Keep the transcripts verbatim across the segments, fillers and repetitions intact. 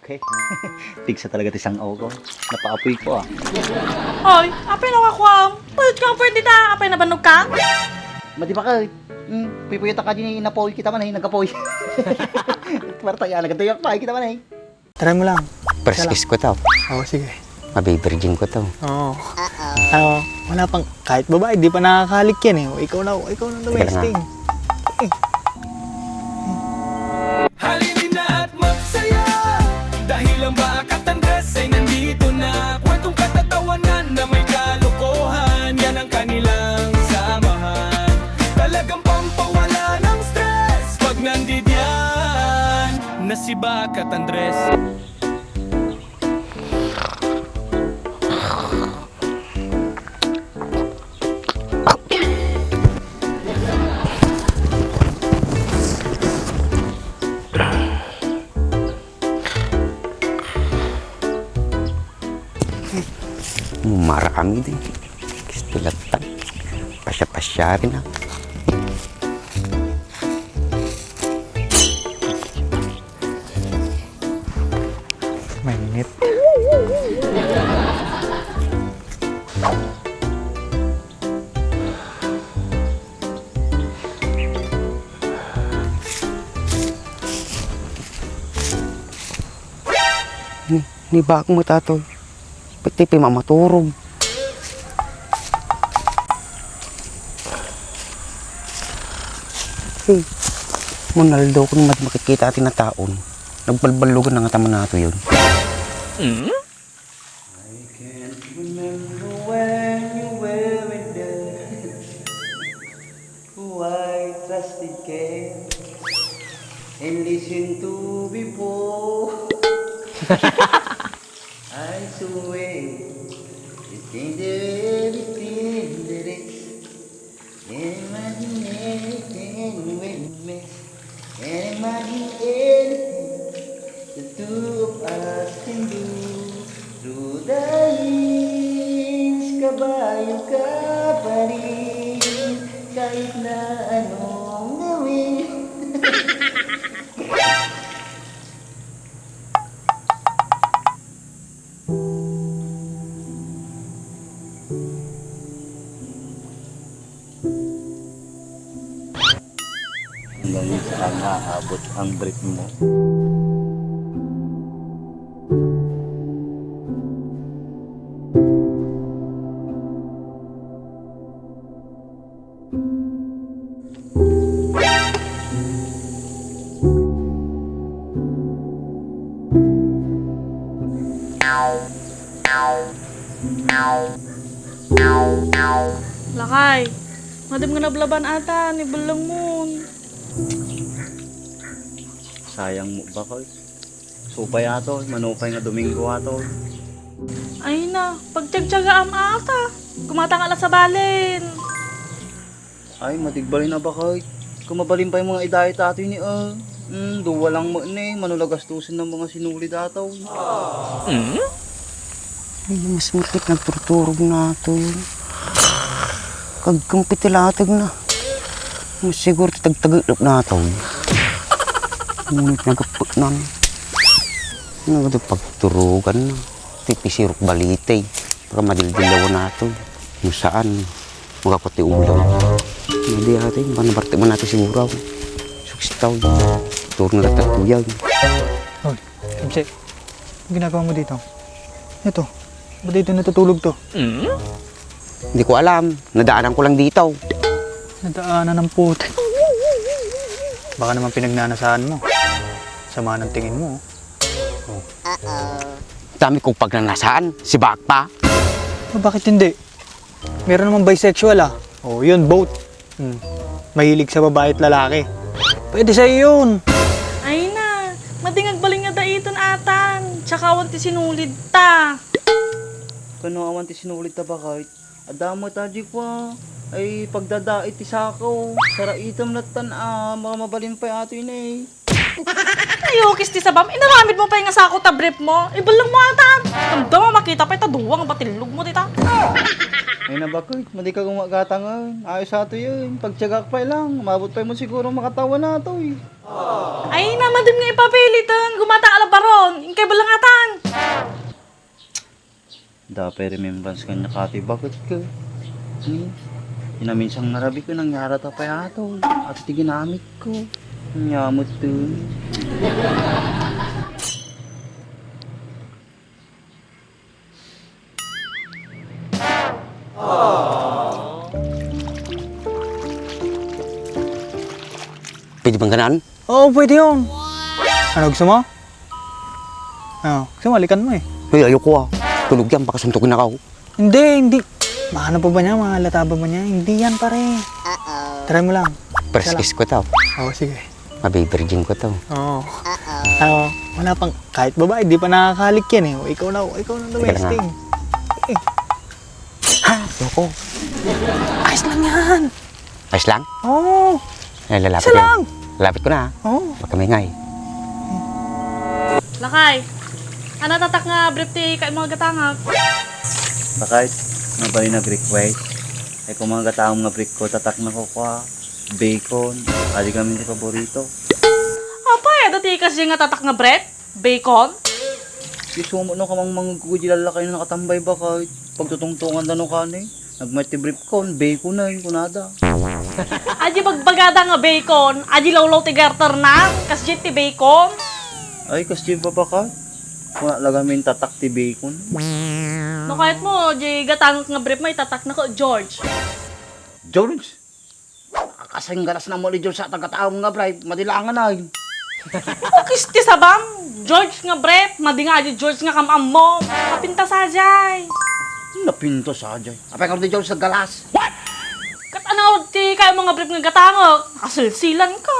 Okay. Pigsa talaga ti sang-aw ko. Napaapoy ko, ah. Ay, apay nakakuam? Puyot ka, puyot dita. Apay nabannog ka? Madi ba ka, eh? Hmm, puypuyot ka di ni inapoy. Kita man, eh, nagapoy. Marta, yan, nagdayag pa, eh, kita man, eh. Try mo lang. First kiss ko to. Oo, sige. Mabivirgin ko to. Oo. Oo, wala pang, kahit babae, di pa nakakalik yan eh. O, ikaw na, ikaw na the best thing. Eh. Halina at magsaya dahil ang Bakat Andres ay nandito na. Kwentong katatawanan na may kalokohan, yan ang kanilang samahan. Talagang pampawala ng stress pag nandidiyan na si Bakat Andres. Mara kami din. Gusto lang tan. Pasya-pasya rin, ah. Mainit. Ni, ni bakmo, Tatoy. Pati pimamaturog. Hey, munaldo ko naman makikita ti nataon. Nagbalballugan na nga tama nato yun. Hmm? I can't remember when you were in the white plastic can and listen to before. I swear, you think that everything that is Imagine anything we miss. Imagine anything the two of us can do. Through the years, kabayo ka pa rin, kahit na anong gawin. Hanggang saan aabot ang brief mo? Lakay, madem nga nablaban ata ni bellengmon. Sayang mo, Bakoy. Supay ato, manupay nga Domingo ato. Ay na, pagtiagtiagaam ata. Kumata nga la sabalen. Ay, matigbalin a, Bakoy. Kung mabalin pay mga idayat ato ini, ah. Hmm, duwa lang mo ni, mano la gastusen ng mga sinulid ato. Hmm? Ay, mas matik nagturturog na ato yun. Kagkampi ti latag na. Mas siguro ti tagtagilap na ato. Ngunit nagapot na. Ano ba ito pagturugan na? Ti pisirok balite. Para madildilawan nato. No saan? Magapot ti ulam. Hindi ate, manabarte man nato siguro. Suksitaw. Turun na tatuyag. Hoy, Kamsi, ang ginagawa mo dito? Ito, ba't dito natutulog to? Hindi ko alam. Nadaanan ko lang dito. Nadaanan ng putik. Baka naman pinagnanasaan mo. Sama ng tingin mo, oh. Dami kong pagnanasaan, si Bakpa. Oh, bakit hindi? Meron namang bisexual, ah. Oh, yun, both. Hmm. Mahilig sa babae at lalaki. Pwede sa'yo yun. Ay na, madingag baling nga daiton atan. Tsaka awan ti sinulid ta. Kano awan ti sinulid ta, Bakoy? Adda met a di kua, ay pagdadait ti sako, saraitem lattan a, mamabalin pay ato ini. Ay, ukis ti sabam, inaramid mo pay nga sako ta brief mo. Ibelleng mo ata. Damdama makita pay ta duwa nga batillog mo dita. Ay na, baket, madi ka gumagatangen. Ayos ato yun. Pagtiyagak pay lang. Umabot pay mo siguro makatawa na to eh. Ay, namadin nga ipapiliten. Gumata ka labaron. Inkay balangatan. Dapay remembrance kanya kati, baket ka. Hmm? Inaminsang narabi ko nangyara ta pay ato. At ti ginamit ko. Nyamot to. Pwede bang ganaan? Oo, pwede yun. Ano gusto mo? Ano, gusto mo, alikan mo eh. Uy, ayoko ah. Tulog yan, baka suntukin ako. Hindi, hindi. Ano pa ba niya? Mga lata ba ba niya? Hindi yan, pare. Try mo lang. First kiss ko to. Oo, sige. Mabivirgin ko to. Oo. Oo, wala pang, kahit babae, di pa nakakalik yan eh. O, ikaw na, ikaw na the best thing. Eh. Ha? Ayoko. Ayos lang yan. Ayos lang? Oo. Ay, lalapit Isa ko na. Lang. Lalapit ko na, ha? Oo. Huwag ka maingay. Lakay, ano tatak nga brief ti kay mga gatangak? Lakay, nga bali na brief, way. Ay, kung mga gatangak nga brief ko, tatak na ko kwa. Bacon. Adi kami ti paborito. Apay, ada ti kasdiay nga tatak nga brief? Bacon? Isumo no kamang mangugko di lalakay na nakatambay bakay. Pagtutungtungan da no kani. Nagmayat ti brief ko, bacon na yun, kunada. Adi bagbagada nga bacon, adi lawlaw ti garter na, kasdiay ti bacon. Ay, kasdiay ba bakay? Kuna lagamin tatak ti bacon. No, kahit mo, di gatangak nga brief mo, itatak na ko, George. George? Kasing galas na mo ni George sa taga-taong nga bribe, madilangan ay. Ukis ti sabam, George nga bribe, madi nga adi George nga kam-ammo. Napintas sadiay. Napintas sadiay. Apay nga di George sa galas. What? Kat ano ti kayo mga bribe nga gatangak, nakasilsilan ka.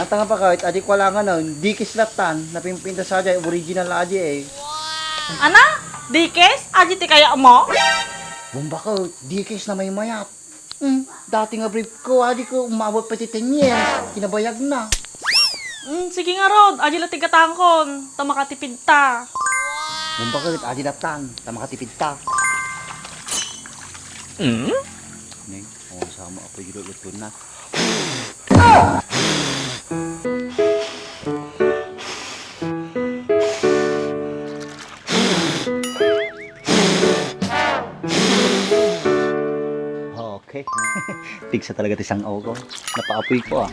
Ata nga pa kahit adi ko alangan na, dikis latan, napimpintas sadiay, original adi eh. Ana? Dikis? Adi ti kaya mo? Bumbakot, dikis na may mayat. Hmm, dati nga brief ko, adi ko umabot pa ti ten years, kinabayag na. Hmm, sige nga, Rod, adi la ti gatangkon, ta makatipid ta. Bumbakot, adi latan, ta makatipid ta. Hmm? Neng, awan sama, apoy gilo, luto na. Okay. Pigsa talaga ti sang-aw ko. Napaapoy ko, ah.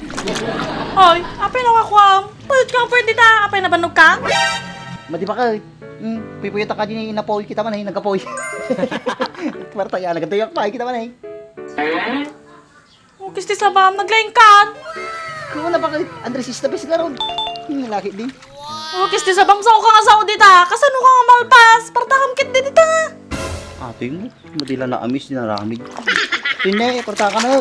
Hoy, apay nawakwam? Puyot ka, puyot dita. Apay nabannog ka? Madi ba ka? Hmm, pipuyot ka din inapoy. Kita man ay, nagapoy. Marta yan, nagatuyak pa. Kita man ay. Ukis ti sabam, naglaingkan. Kung na ba ka, Andres Istabes nga ron. Hmm, laki din. Ukis ti sabam, sao ka nga sao dita. Kasano ka nga malpas? Partakam ket di dita. Ate mo, madila na amis, dinaramid. Tine, parta ka na.